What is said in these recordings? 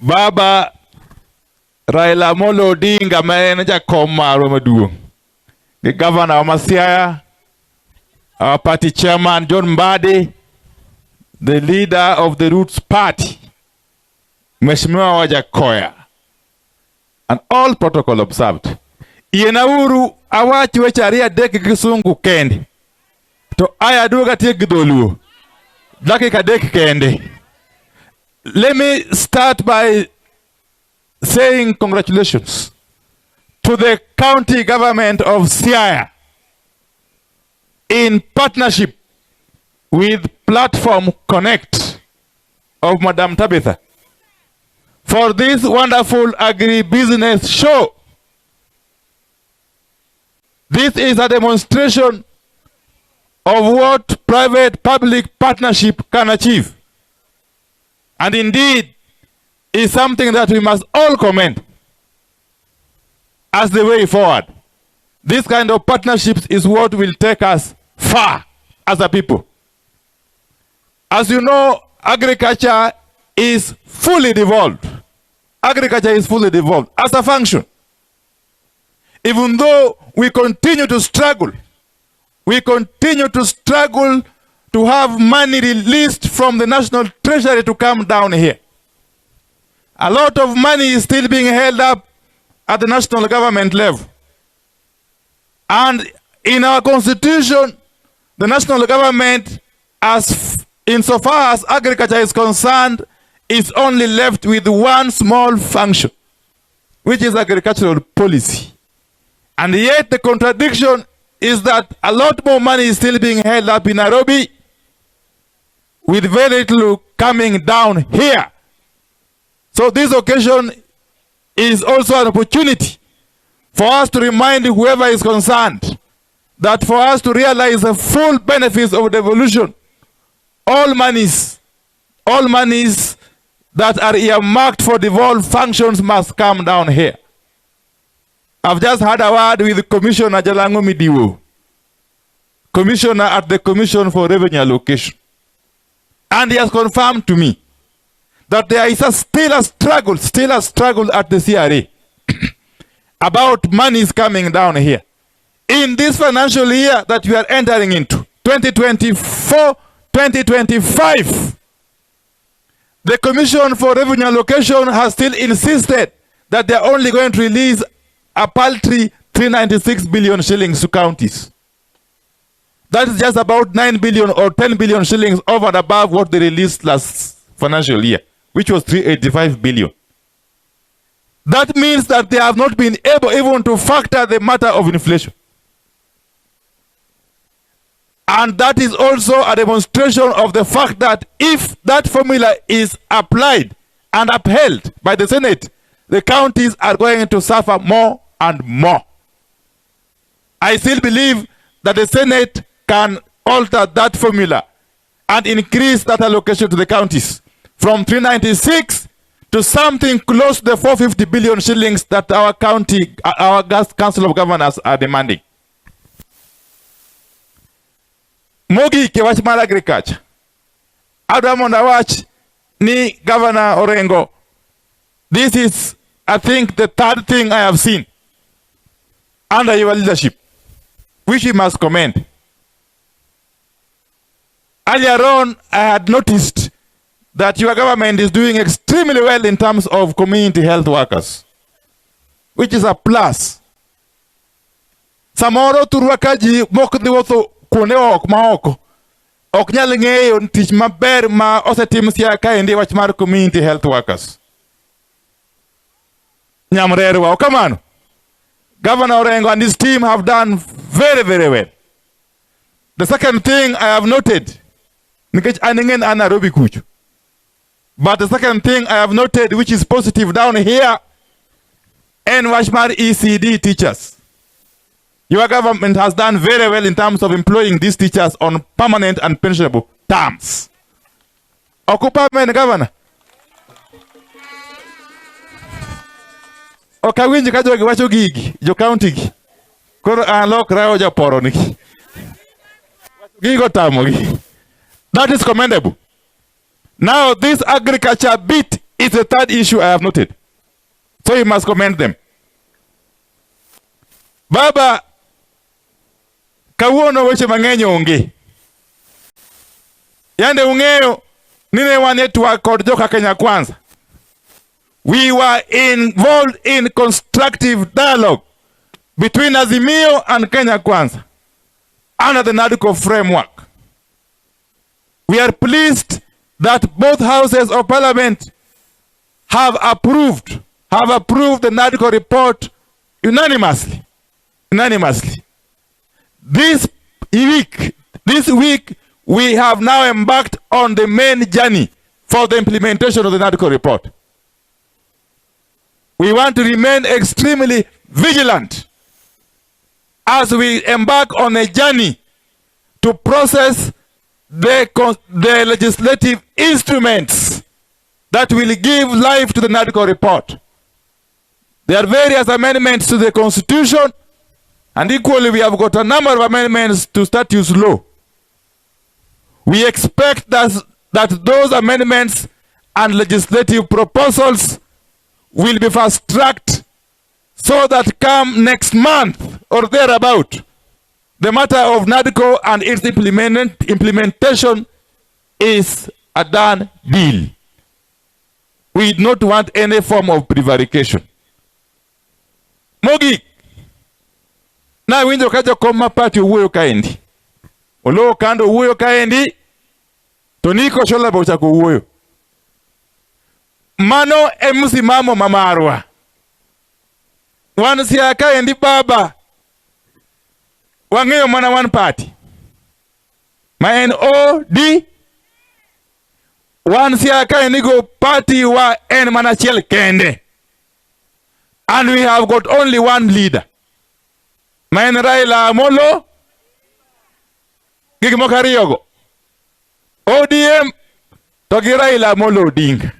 Baba Raila Amolo Odinga ma en jakom marwa maduong', gi gavana ma Siaya, our party chairman John Mbadi, the leader of the Roots Party, Mheshimiwa Wajackoyah, and all protocol observed. Yienauru awach weche ariyo adek gi kisungu kende. To aya aduoga atiek gi dholuo. Dakika adek kende. Let me start by saying congratulations to the county government of Siaya in partnership with Platform Connect of Madam Tabitha for this wonderful agribusiness show. This is a demonstration of what private-public partnership can achieve. And indeed, is something that we must all commend as the way forward. This kind of partnerships is what will take us far as a people. As you know, agriculture is fully devolved. Agriculture is fully devolved as a function. Even though we continue to struggle, we continue to struggle to have money released from the National Treasury to come down here. A lot of money is still being held up at the national government level. And in our constitution, the national government, as insofar as agriculture is concerned, is only left with one small function, which is agricultural policy. And yet the contradiction is that a lot more money is still being held up in Nairobi, with very little coming down here. So this occasion is also an opportunity for us to remind whoever is concerned that for us to realize the full benefits of devolution, all monies that are earmarked for devolved functions must come down here. I've just had a word with Commissioner Jalango Midiwo, Commissioner at the Commission for Revenue Allocation. And he has confirmed to me that there is still a struggle at the CRA about monies coming down here. In this financial year that we are entering into, 2024-2025, the Commission for Revenue Allocation has still insisted that they are only going to release a paltry 396 billion shillings to counties. That is just about 9 billion or 10 billion shillings over and above what they released last financial year, which was 385 billion. That means that they have not been able even to factor the matter of inflation. And that is also a demonstration of the fact that if that formula is applied and upheld by the Senate, the counties are going to suffer more and more. I still believe that the Senate can alter that formula and increase that allocation to the counties from 396 to something close to the 450 billion shillings that our county, our Council of Governors are demanding. Mogik e wach mar agriculture, adwa mondo awach ni Governor Orengo, this is, I think, the third thing I have seen under your leadership, which we must commend. Earlier on, I had noticed that your government is doing extremely well in terms of community health workers, which is a plus. Samoro thurwa ka ji mok dhi wuotho kuonde ok ma oko ok nyal ng'eyo tich maber ma osetim Siaya kaendi wach mar community health workers. Nyamrerwa, ok kamano? Governor Orengo and his team have done very, very well. The second thing I have noted, nikech an ing'e an Nairobi kucho. But the second thing I have noted, which is positive down here, en wach mar ECD teachers. Your government has done very well in terms of employing these teachers on permanent and pensionable terms. Ok upermanent, Governor? Ok awinj ka jogi wacho gigi, jo county gi. Koro an lokra japoro ni. Gigo tamogi. That is commendable. Now this agriculture bit It's the third issue I have noted. So you must commend them. Baba, kawuono weche mang'eny onge. Yande ung'eyo ni ne wan e twak kod joka Kenya Kwanza. We were involved in constructive dialogue between Azimio and Kenya Kwanza under the NADCO framework. We are pleased that both houses of parliament have approved the NADCO report unanimously. Unanimously. This week, we have now embarked on the main journey for the implementation of the NADCO report. We want to remain extremely vigilant as we embark on a journey to process the legislative instruments that will give life to the NADCO report. There are various amendments to the constitution, and equally we have got a number of amendments to statutes law. We expect that those amendments and legislative proposals will be fast-tracked so that come next month or thereabout, the matter of NADCO and its implementation is a done deal. We do not want any form of prevarication. Mogik, nawinjo ka jakom ma party owuoyo kaendi. Oloo Kando owuoyo kaendi, to Nico Chola be ochako owuoyo. Mano e msimamo ma marwa. Wan Siaya kaendi, baba, wang'eyo mana one party ma en OD. Wan Siaya kaendi go party wa en mana achiel kende. And we have got only one leader, ma en Raila Amolo. Gik moko ariyogo. ODM to gi Raila Amolo Odinga.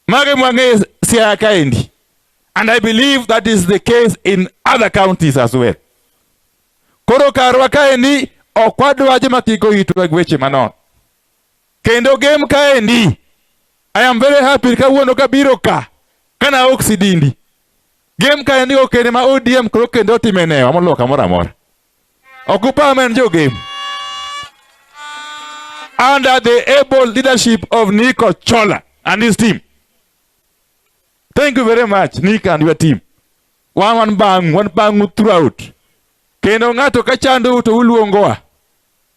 Mago ema wang'eyo Siaya kaendi. And I believe that is the case in other counties as well. Koro karwa kaendi ok wadwa joma kiko itwa gi weche manono. Kendo Gem kaendi, I am very happy kawuono kabiro ka, kana ok sidindi. Gem kaendi ok en ma ODM koro kendo otime newa moloyo kamoro amora. Ok upar ma en jo Gem. Under the able leadership of Nico Chola and his team. Thank you very much, Nick and your team. Wan bang', wan bang'u throughout. Kendo ng'ato ka chandou to uluongowa.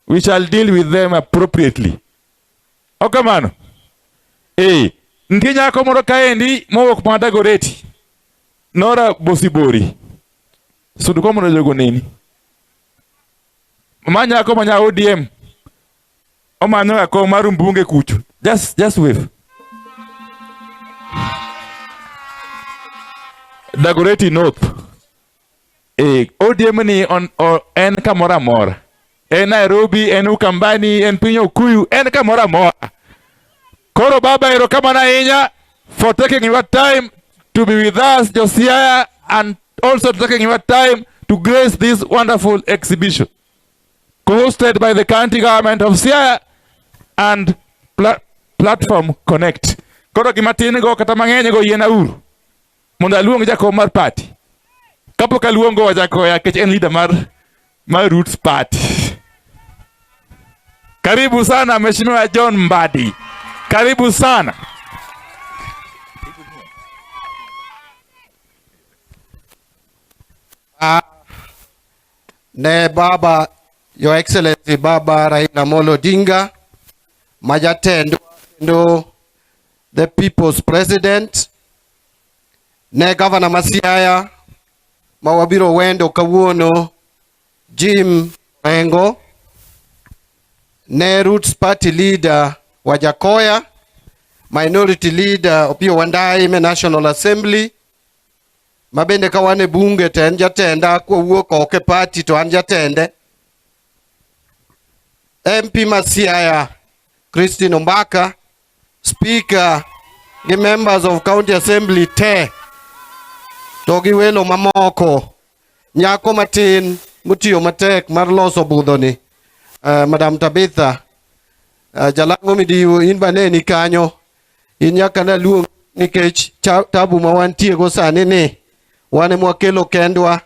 We shall deal with them appropriately. Okamano. Eh, nitie nyako moro kaendi mowuok mana Dagoretti. Nora Bosibori. Sud kom mondo jogo neni. Ma nyako ma nya ODM. Omanyo ga kom mar mbunge kucho. Just wave. Dagoretti North. Eh, ODM ni en kamoro amora. En Nairobi, en Ukambani, en piny Okuyu, en kamoro amora. Koro baba, erokamano ahinya for taking your time to be with us, Josiah, and also taking your time to grace this wonderful exhibition, co-hosted by the county government of Siaya and Platform Connect. Koro gima tin go kata mang'eny go yiena uru mondo aluong jakom mar party. Kapok aluongo Wajackoyah nikech en leader mar Roots Party. Karibu sana, Mheshimiwa John Mbadi. Karibu sana. Ne baba, Your Excellency Baba Raila Amolo Odinga, majatendwa kendo the People's President, ne Governor ma Siaya ma wabiro wendo kawuono, Jim Orengo, ne Roots Party leader Wajackoyah, Minority Leader Opiyo Wandayi me National Assembly, ma bende ka wan e bunge to en jatenda, kwawuok oko e party to an jatende. MP ma Siaya Christine Ombaka, Speaker gi members of County Assembly te, to gi welo mamoko, nyako matin motiyo matek mar loso budhoni, Madam Tabitha, Jalango Midiwo, in ba neni kanyo. In nyaka naluong nikech tabu ma wantie go sani ni wan ema wakelo kendwa.